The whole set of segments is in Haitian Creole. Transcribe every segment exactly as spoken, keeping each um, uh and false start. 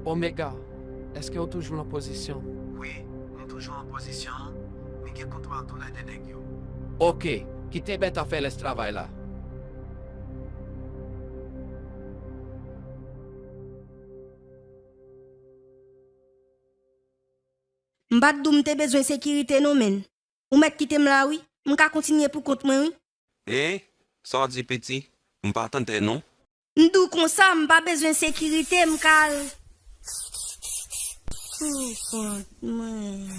Omega, èske w toujou an pozisyon? Wi, m toujou an pozisyon an. M gen kontwòl tou lè de nèg yo. Oke, kite bèt a fè lès travay la. M pa t di w m te bezwen sekirite non, menn. Ou mèt kite m la wi. M ka kontinye pou kont mwen wi. Hein? Sa w di piti? M pa tande non. M di w konsa, m pa bezwen sekirite, m ka al. Pou kont mwen.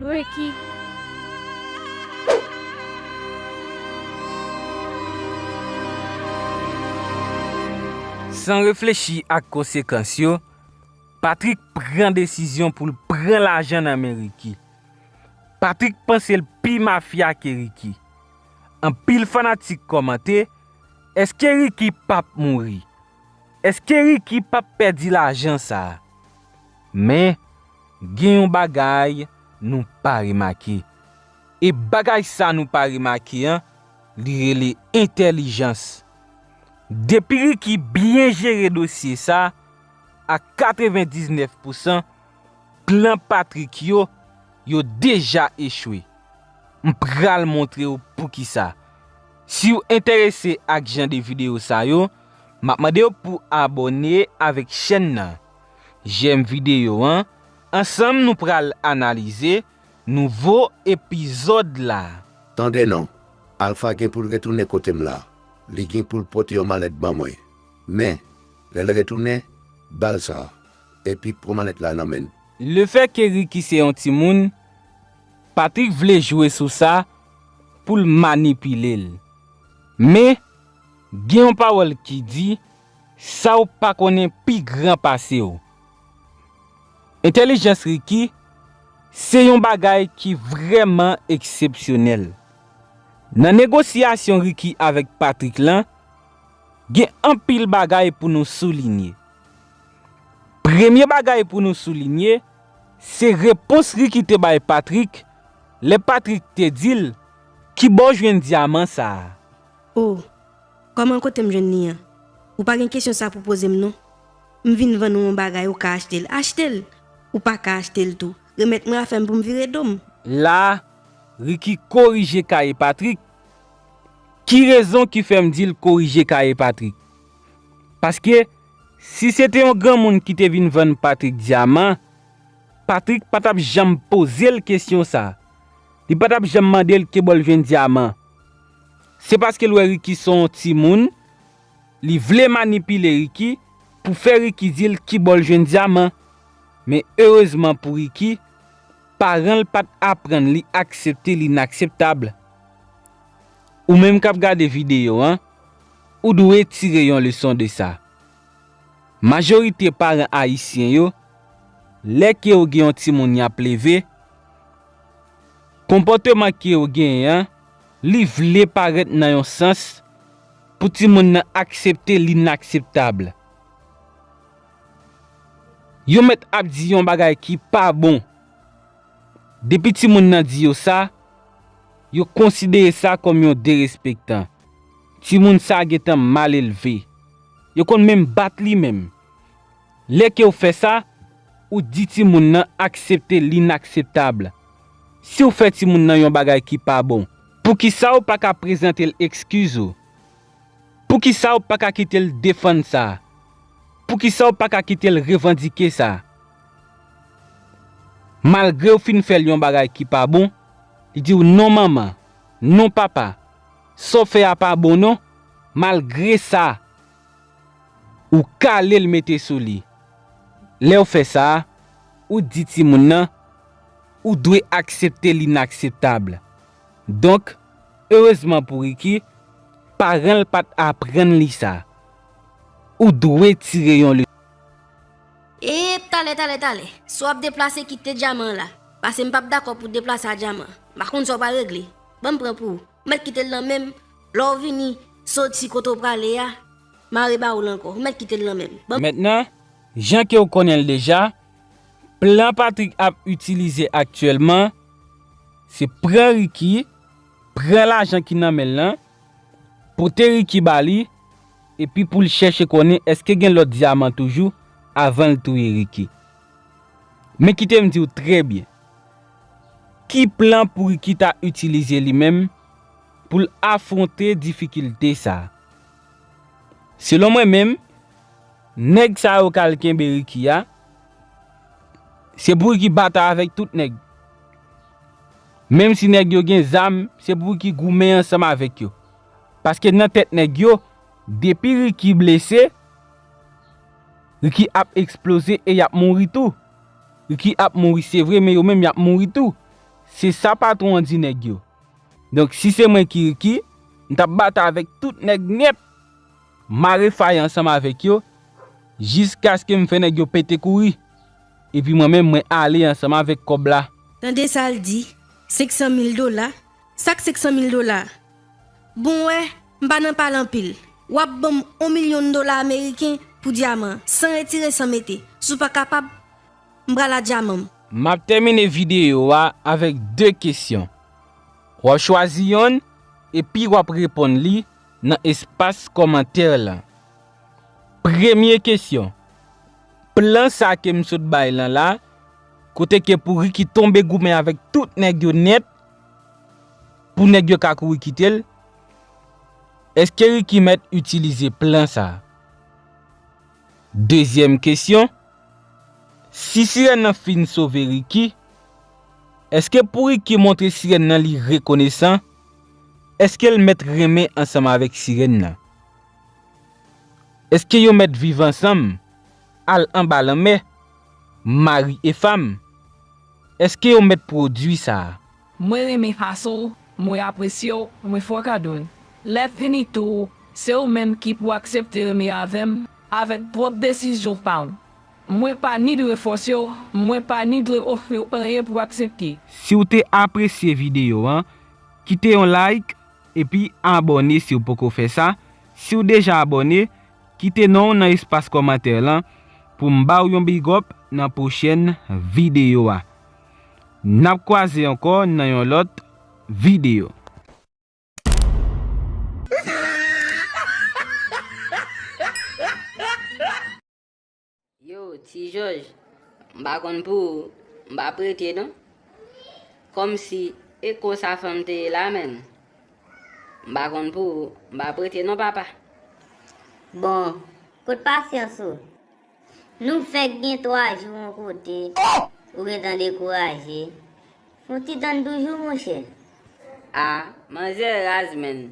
Ricky. San reflechi ak konsekans yo, Patrick pran desizyon pou l pran lajan nan men Ricky. Patrick panse l pi mafya ke Ricky. Anpil fanatik kòmante, èske Ricky p ap mouri? Èske Ricky p ap pèdi lajan sa a? Men, gen yon bagay nou pa remake. E bagay sa nou pa remake an, li rele entèlijans. Depi Ricky byen jere dosye sa, a katrevendiznèf pousan, plan Patrick yo, yo deja echwe. M pral montre w poukisa. Si w enterese ak jan de videyo sa yo, m ap mande w pou abòne avèk chèn nan. Jèm videyo an, ansanm nou pral analize nouvo epizòd la. Tande non, Alpha gen pou l retounen kote m la. Li gen pou l pote yon malèt ban mwen. Men, lè l retounen, ba l sa, epi pran malèt la nan men l. Lefètke Ricky se yon timoun, Patrick vle jwe sou sa pou l manipile l. Men, gen yon pawòl ki di, sa w pa konnen pi gran pase w. Entèlijans Ricky se yon bagay ki vrèman eksepsyonèl. Nan negosyasyon Ricky avèk Patrick lan, gen anpil bagay pou nou soulinye. Premye bagay pou nou soulinye, se repons Ricky te bay Patrick lè Patrick te di l, "Kibò w jwenn dyaman sa a?" O, kòman kote m jwenn li an? Ou pa gen kesyon sa pou poze m non. M vin vann ou yon bagay ou ka achte l, achte l. Ou pa ka achte l tou. Remèt mwen afè m pou m vire do m. La a, Ricky korije kaye Patrick. Ki rezon ki fè m di l korije kaye Patrick? Paske, si se te yon granmoun ki te vin vann Patrick dyaman, Patrick pa t ap janm poze l kesyon sa. Li pa t ap janm mande l kibò l jwenn dyaman. Se paske l wè Ricky se yon timoun, li vle manipile Ricky pou fè Ricky di l kibò l jwenn dyaman. Men erezman pou Ricky, paran l pa t aprann li aksepte linakseptab. Ou menm k ap gade videyo an, ou dwe tire yon leson de sa. Majorite paran ayisyen yo, lè ke yo gen yon timoun y ap leve, konpòteman ke yo genyen an, li vle parèt nan yon sans pou timoun nan aksepte linakseptab. Yo mèt ap di yon bagay ki pa bon. Depi timoun nan di yo sa, yo konsidere sa kòm yon derespektan. Timoun sa gentan mal elve. Yo konn menm bat li menm. Lè ke w fè sa, ou di timoun nan aksepte linakseptab. Si w fè timoun nan yon bagay ki pa bon, poukisa w pa ka prezante l ekskiz ou? Poukisa w pa ka kite l defann sa? Poukisa w pa ka kite l revandike sa? Malgre w fin fè l yon bagay ki pa bon, li di w non manman, non papa, sa w fè a pa bon non, malgre sa, ou kale l mete sou li. Lè w fè sa, ou di timoun nan, ou dwe aksepte linakseptab. Donk, erezman pou Ricky, paran l pa t aprann li sa. Ou dwe tire yon leson. Eep, talè, talè, talè. Si w ap deplase, kite dyaman an la. Paske m p ap dakò pou deplase a dyaman. M pa konn sa w pral regle. Ban m pran pou ou. Ou mèt kite l nan men m. Lè w vini soti kote w prale a, m a reba w l ankò. Ou mèt kite l nan men m. Ban m. Mentnan, jan ke w konnen l deja, Plan Patrick ap itilize aktyèlman, se pran Ricky, pran lajan ki nan men l lan, pote Ricky ba li, epi pou l chèche konnen èske gen lòt dyaman toujou avan l touye Ricky. Men kite m di w trè byen. Ki plan pou Ricky ta itilize li menm pou l afwonte difikilte sa a? Selon mwen menm, nèg sa yo k al kenbe Ricky a, se pou Ricky batay avèk tout nèg. Menm si nèg yo gen zam, se pou Ricky goumen ansanm avèk yo. Paske nan tèt nèg yo, depi Ricky blese, Ricky ap eksploze e y ap mouri tou. Ricky ap mouri, se vre, men yo menm y ap mouri tou. Se sa patwon an di nèg yo. Donk, si se mwen ki Ricky, m t ap batay avèk tout nèg nèt, mare fay ansanm avèk yo, jiskaske m fè nèg yo pete kouri. Epi mwen menm, mwen ale ansanm avèk kòb la. Tande sa l di, senk san mil dola? Sa k senk san mil dola? Bon, wè, m pa nan pale anpil. W ap ban m yon milyon dola ameriken pou dyaman, san retire, san mete. Si w pa kapab, m pral a dyaman m. M ap tèmine videyo a avèk de kesyon. W ap chwazi yonn, epi w ap reponn li nan espas kòmantè lan. Premye kesyon. Plan sa ke m sot bay lan la, kote ke pou Ricky tonbe goumen avèk tout nèg yo nèt, pou nèg yo ka kouri kite l, èske Ricky mèt itilize plan sa a? Dezyèm kesyon, si sirèn nan fin sove Ricky, èske pou Ricky montre sirèn nan li rekonesan, èske l mèt renmen ansanm avèk sirèn nan? Èske yo mèt viv ansanm, al anba lanmè, mari e fanm? Èske yo mèt pwodui sa a? Mwen renmen fason w, mwen apresye w, mwen fè w kado l. Lè fini tou, se ou menm ki pou aksepte renmen avè m avèk pwòp desizyon pa w. Mwen pa ni dwe fòse w, mwen pa ni dwe ofri w anyen pou w aksepte. Si w te apresye videyo an, kite yon like, epi abòne si w poko fè sa. Si w deja abòne, kite non w nan espas kòmantè lan pou m ba w yon big up nan pwochèn videyo a. N ap kwaze ankò nan yon lòt videyo. Yo, Ti Jòj, m pa konn pou ou, m pa prete non. Kòmsi e konsa fanm te ye la menm. M pa konn pou ou, m pa prete non, papa. Bon, kot pasyans ou? Nou fèk gen twa jou yon kote, ou gentan dekouraje. Fon ti tann toujou, monchè. A, manzè raz, menn.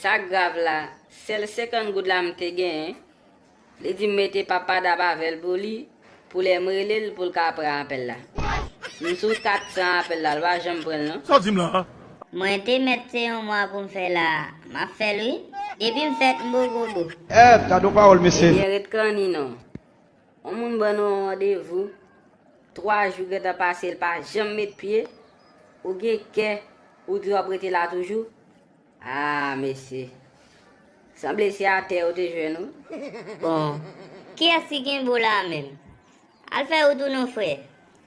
Sa k grav la, sèl senkant goud la m te genyen. Li di m mete papa dab avè l pou li, pou lè m rele l pou l ka pran apèl la. M sou kat san apèl la, l pa janm pran l non. Sa w di m la a? Mwen te mèt se yon mwa pou m fè la a. M ap fè l wi. Depi m fèt m bogobo. Èt, gade yon pawòl mesye. Ebyen ret kanni non. Yon moun ban nou yon randevou, twa jou gentan pase l pa janm met pye, ou gen kè, ou di w ap rete la toujou? Ah mesye, sanble se atè ou te jwenn ou. Bon, kiyès ki kenbe w la menm? Al fè wout ou non frè.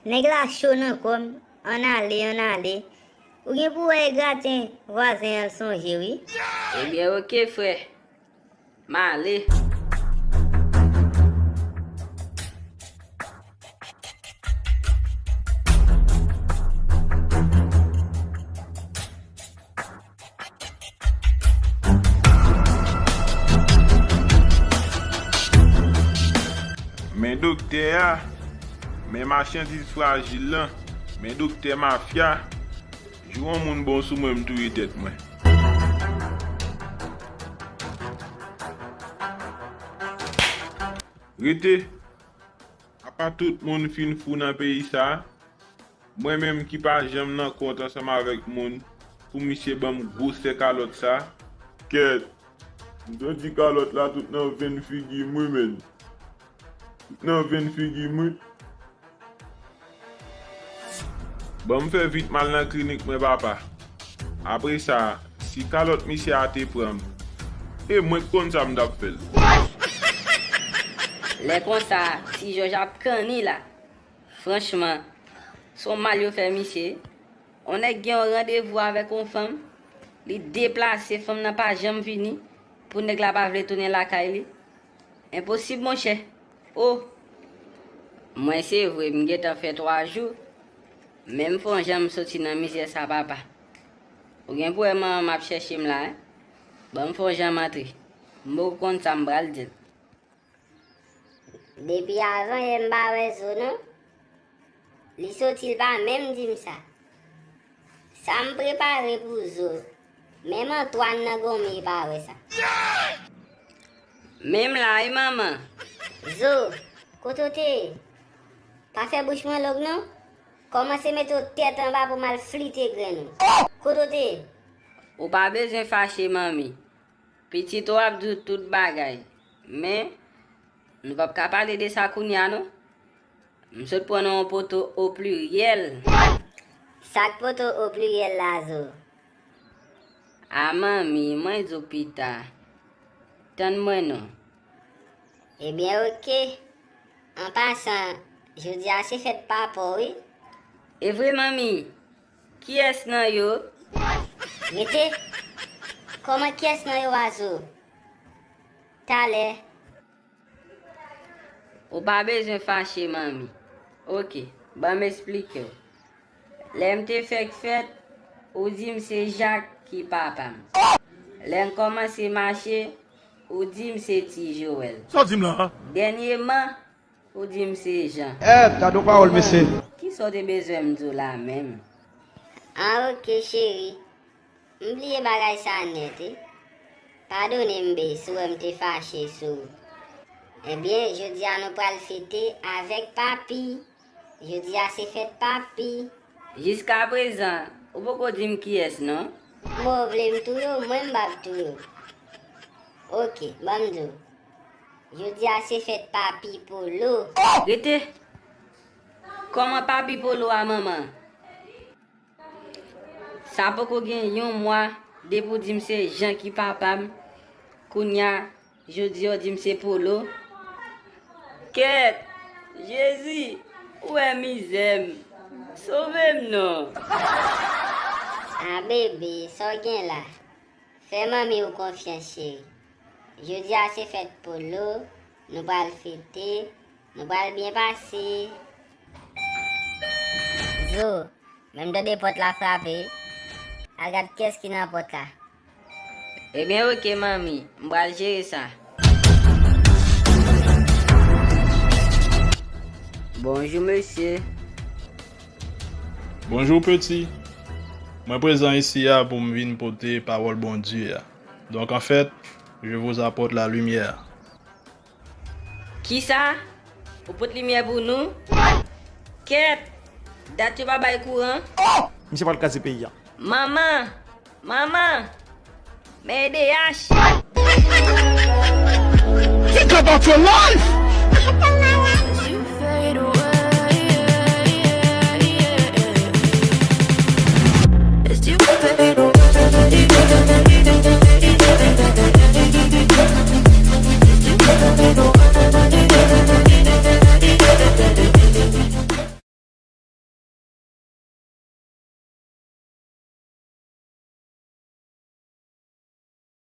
Nèg la cho nan kò m, ann ale, ann ale. Ou gen pou wè e graten vwazen an l sonje wi. Ebyen oke frè, m ale. Men doktè a, men machandiz frajil lan, men doktè mafya, jou yon moun bon sou mwen m touye tèt mwen. Rete, apa tout moun fin fou nan peyi sa a? Mwen menm ki pa janm nan kont ansanm avèk moun pou misye ban m gwosè kalòt sa. Kèt, m santi kalòt la tout nan venn figi m wi menn. Tout nan venn figi m wi. Ban m fè vit m al nan klinik mwen papa. Apre sa, si kalòt misye a te pran m, e mwen k konn sa m t ap fè l. Lè konsa, Ti Jòj ap kanni la. Franchman, se yon mal yo fè misye. Yon nèg gen yon randevou avèk yon fanm, li deplase, fanm nan pa janm vini, pou nèg la pa vle tounen lakay li. Enposib, monchè. O! Mwen, se vre, m gentan fè twa jou, men m fè yon jan m soti nan mizè sa, papa. Ou gen pou wè manman m ap chèche m la, wi. Ban m fè yon jan m antre. M poko konn sa m pral di l. Depi avan yè m pa wè Zo non. Li soti, l pa menm di m sa. Sa m prepare pou Zo. Menm Antwàn nan gonmen pa wè sa. Menm la wi, manman. Zo, kote w te ye? Pa fè bouch mwen long non. Kòmanse mete w tèt anba pou m al flite grenn ou. Kote w te ye? Ou pa bezwen fache, manmi. Pitit ou ap di w tout bagay. Men, nou p ap ka pale de sa kounye a non. M sot pran nan yon poto o pliryèl. Sa k poto o pliryèl la, Zo? A manmi, mwen di w pita. Tann mwen non. Ebyen, oke. An pasan, jodi a se fèt papa w, wi. E vre, manmi? Kiyès nan yo? Rete! Kòman kiyès nan yo a, Zo? Talè. Ou pa bezwen fache, manmi. Oke, ban m esplike w. Lè m te fèk fèt, ou di m se Jak ki papa m. Lè n kòmanse mache, ou di m se Ti Jowèl. Sa w di m la a? Dènyèman, ou di m se Jan. Èt, gade yon pawòl, mesye. Kisa w te bezwen m di w la menm? An, oke, cheri. M bliye bagay sa nèt, wi. Padone m, bee, si w wè m te fache sou ou. Ebyen, jodi a nou pral fete avèk papi. Jodi a se fèt papi. Jiskaprezan, ou poko di m kiyès non. Mo vle m touye w, mwen m p ap touye w. Oke, ban m di w. Jodi a se fèt papi Polo. Rete! Kòman papi Polo a, manman? Sa poko gen yon mwa depi w di m se Jan ki papa m. Kounye a, jodi a w di m se Polo. Kèt! Jezi! Ou wè mizè m. Sove m non! A bebe, sa w gen la? Fè manmi w konfyans, cheri. Jodi a se fèt Polo, nou pral fete, nou pral byen pase. Zo, men m tande pòt la frape. Al gad kiyès ki nan pòt la. Ebyen, oke, manmi, m pral jere sa. Bonjou, mesye. Bonjou, peti. Mwen prezan isi a pou m vin pote pawòl Bondye a. Donc, en fait, je vous apporte la lumière. Kisa? Ou pot limyè pou nou? Kèt! Dat yo pa bay kouran? Misye pral kraze peyi a. Manman! Manman! Men E D H! Think about your life!